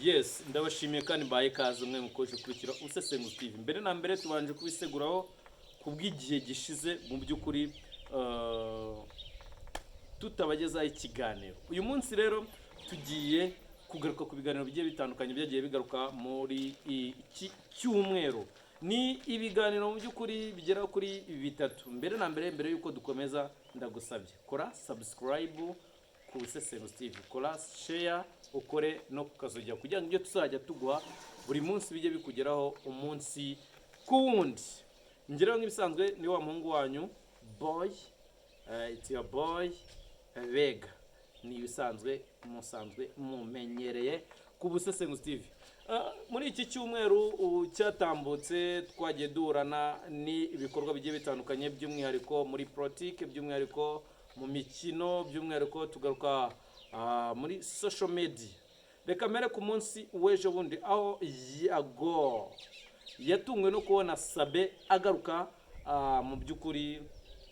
Yes, ndabashimiye kandi mbaye ikaze mwe mukomeje gukurikira Ubusesenguzi TV. Mbere na mbere tubanje kubiseguraho ku bw'igihe gishize, mu by'ukuri tutabagezaho ikiganiro. Uyu munsi rero tugiye kugaruka ku biganiro bigiye bitandukanye byagiye bigaruka muri iki cyumweru. Ni ibiganiro mu by'ukuri bigera kuri bitatu. Mbere na mbere, mbere y'uko dukomeza, ndagusabye kora subscribe ku Busesenguzi TV, kora share, ukore no kukazogera kugira ngo ibyo tuzajya tuguha buri munsi bijye bikugeraho umunsi ku wundi. Ngeraho nk'ibisanzwe ni wa muhungu wanyu boy, it's your boy Bega, ni ibisanzwe musanzwe mumenyereye ku Busesenguzi TV. Muri iki cyumweru cyatambutse twagiye duhurana n'ibikorwa bigiye bitandukanye, by'umwihariko muri politike, by'umwihariko mu mikino, by'umwihariko tugaruka muri social media. Reka mbere ku munsi w'ejo bundi aho Yago yatunguwe no kubona Sabe agaruka mu by'ukuri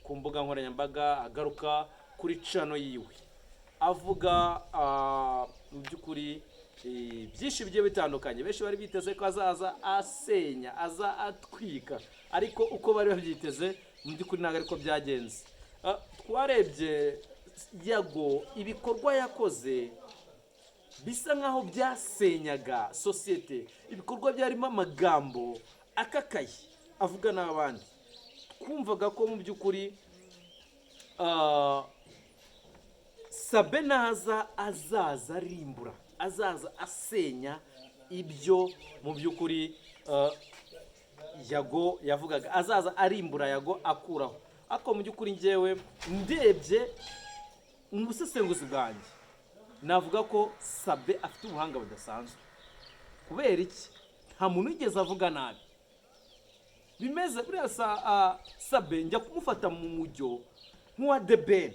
ku mbuga nkoranyambaga, agaruka kuri channel yiwe avuga mu by'ukuri byinshi bigiye bitandukanye. Benshi bari biteze ko azaza asenya, aza atwika, ariko uko bari babyiteze mu by'ukuri ntabwo ariko byagenze. Twarebye Yago ibikorwa yakoze bisa nkaho byasenyaga sosiyete, ibikorwa byarimo amagambo akakaye avuga n'abandi. Twumvaga ko mu by'ukuri Sabe naza azaza arimbura, azaza asenya ibyo mu by'ukuri Yago yavugaga, azaza arimbura Yago akuraho. Ariko mu by'ukuri ngewe ndebye mu busesenguzi bwanjye, navuga ko Sabe afite ubuhanga budasanzwe. Kubera iki? Nta muntu wigeze avuga nabi bimeze buriya. Sabe njya kumufata mu mujyo nk'uwa The Ben.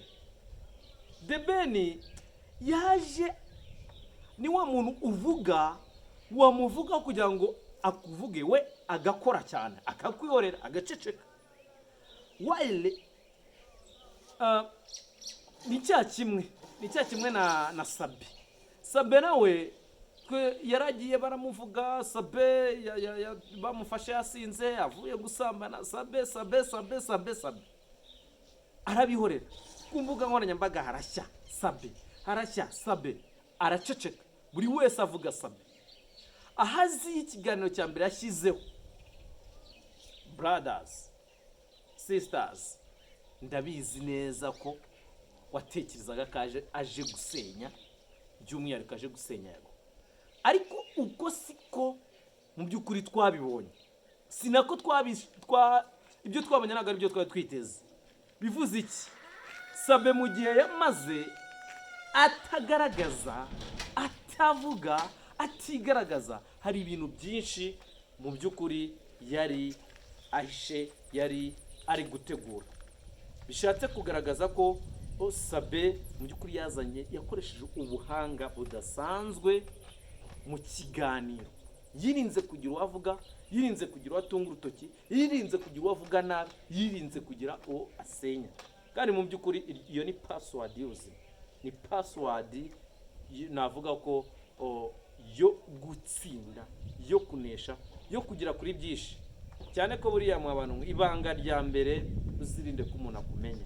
The Ben yaje ni wa muntu uvuga, wamuvuga kugira ngo akuvuge, we agakora cyane akakwihorera agaceceka. While ni cya kimwe na Sabe. Sabe nawe twe yaragiye baramuvuga, Sabe bamufashe yasinze avuye gusambana. Sabe, Sabe, Sabe, Sabe, Sabe arabihorera. Ku mbuga nkoranyambaga harashya Sabe, harashya Sabe, araceceka. Buri wese avuga Sabe. Ahazi ikiganiro cya mbere yashyizeho, brothers, sisters, ndabizi neza ko watekerezaga ko aje gusenya, by'umwihariko aje gusenya Yago, ariko uko siko mu by'ukuri twabibonye, si nako ibyo twabonye ntabwo ari byo twari twiteze. Bivuze iki? Sabe mu gihe yamaze atagaragaza, atavuga, atigaragaza, hari ibintu byinshi mu by'ukuri yari ahishe, yari ari gutegura. Bishatse kugaragaza ko Sabe mu by'ukuri yazanye, yakoresheje ubuhanga budasanzwe mu kiganiro. Yirinze kugira uwo avuga, yirinze kugira uwo atunga urutoki, yirinze kugira uwo avuga nabi, yirinze kugira uwo asenya. Kandi mu by'ukuri iyo ni password y'ubuzima, ni password navuga ko yo gutsinda, yo kunesha, yo kugera kuri byinshi. Cyane ko buriya mu bantu ibanga rya mbere, uzirinde ko umuntu akumenya,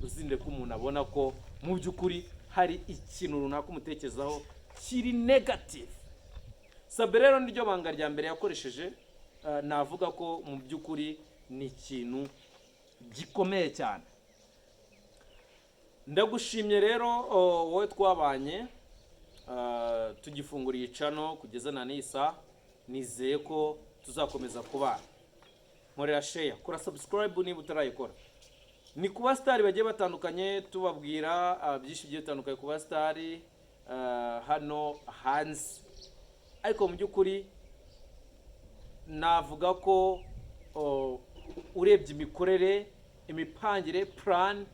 uzirinde ko umuntu abona ko mu by'ukuri hari ikintu runaka umutekerezaho kiri negative. Sabe rero niryo banga rya mbere yakoresheje. Navuga ko mu by'ukuri ni ikintu gikomeye cyane. Ndagushimye rero wowe twabanye tugifungura iyi channel kugeza na nisa. Nizeye ko tuzakomeza kubana. Nkorera share, kora subscribe niba utarayikora. Ni ku basitari bagiye batandukanye, tubabwira byinshi bigiye bitandukanye ku basitari hano hanze. Ariko mu by'ukuri navuga ko urebye imikorere, imipangire, plan,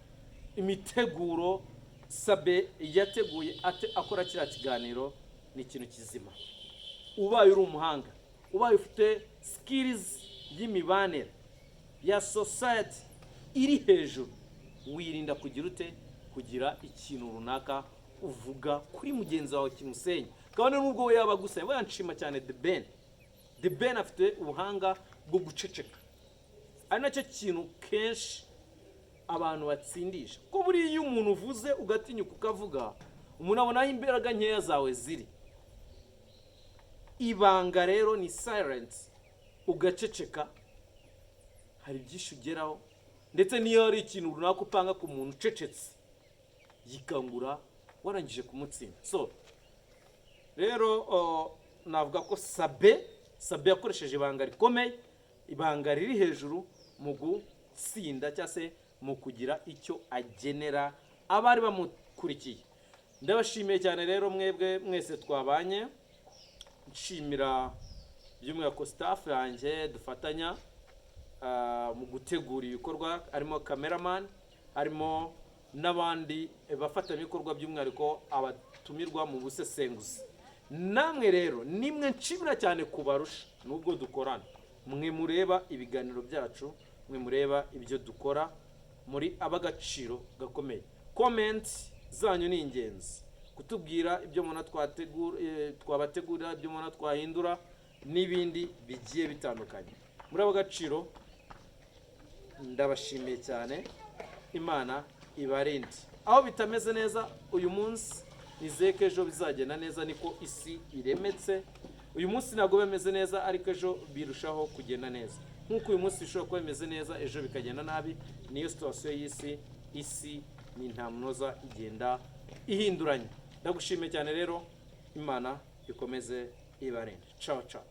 imiteguro Sabe yateguye akora kiriya kiganiro ni ikintu kizima. Ubaye uri umuhanga, ubaye ufite skills y'imibanire ya society iri hejuru, wirinda kugira ute, kugira ikintu runaka uvuga kuri mugenzi wawe kimusenya. Kabone n'ubwo we yaba agusaba. Yanshima cyane The Ben. The Ben afite ubuhanga bwo guceceka, ari nacyo kintu kenshi abantu batsindisha, ko buriya iyo umuntu uvuze ugatinyuka ukavuga, umuntu abona aho imbaraga nkeya zawe ziri. Ibanga rero ni silence, ugaceceka, hari byinshi ugeraho. Ndetse n'iyo hari ikintu runaka upanga ku muntu ucecetse, yikangura warangije kumutsinda. So rero navuga ko Sabe yakoresheje ibanga rikomeye, ibanga riri hejuru mu gutsinda cyangwa se mu kugira icyo agenera abari bamukurikiye. Ndabashimiye cyane rero mwebwe mwese twabanye, nshimira by'umwihariko staff yanjye dufatanya mu gutegura ibikorwa, harimo cameraman, harimo n'abandi bafatanyabikorwa, by'umwihariko abatumirwa mu busesenguzi. Namwe rero nimwe nshimira cyane kubarusha nubwo dukorana, mwe mureba ibiganiro byacu, mwe mureba ibyo dukora, muri ab'agaciro gakomeye. Comment zanyu ni ingenzi kutubwira ibyo mubona twabategurira, ibyo mubona twahindura n'ibindi bigiye bitandukanye. Muri ab'agaciro, ndabashimiye cyane. Imana ibarinde. Aho bitameze neza uyu munsi, nizeye ko ejo bizagenda neza. Niko isi iremetse. Uyu munsi ntabwo bimeze neza, ariko ejo birushaho kugenda neza, nk'uko uyu munsi bishobora kuba bimeze neza, ejo bikagenda nabi. Niyo situation y'isi. Isi ni nta munoza, igenda ihinduranya. Ndagushimiye cyane rero, Imana ikomeze ibarinde. Ciao ciao.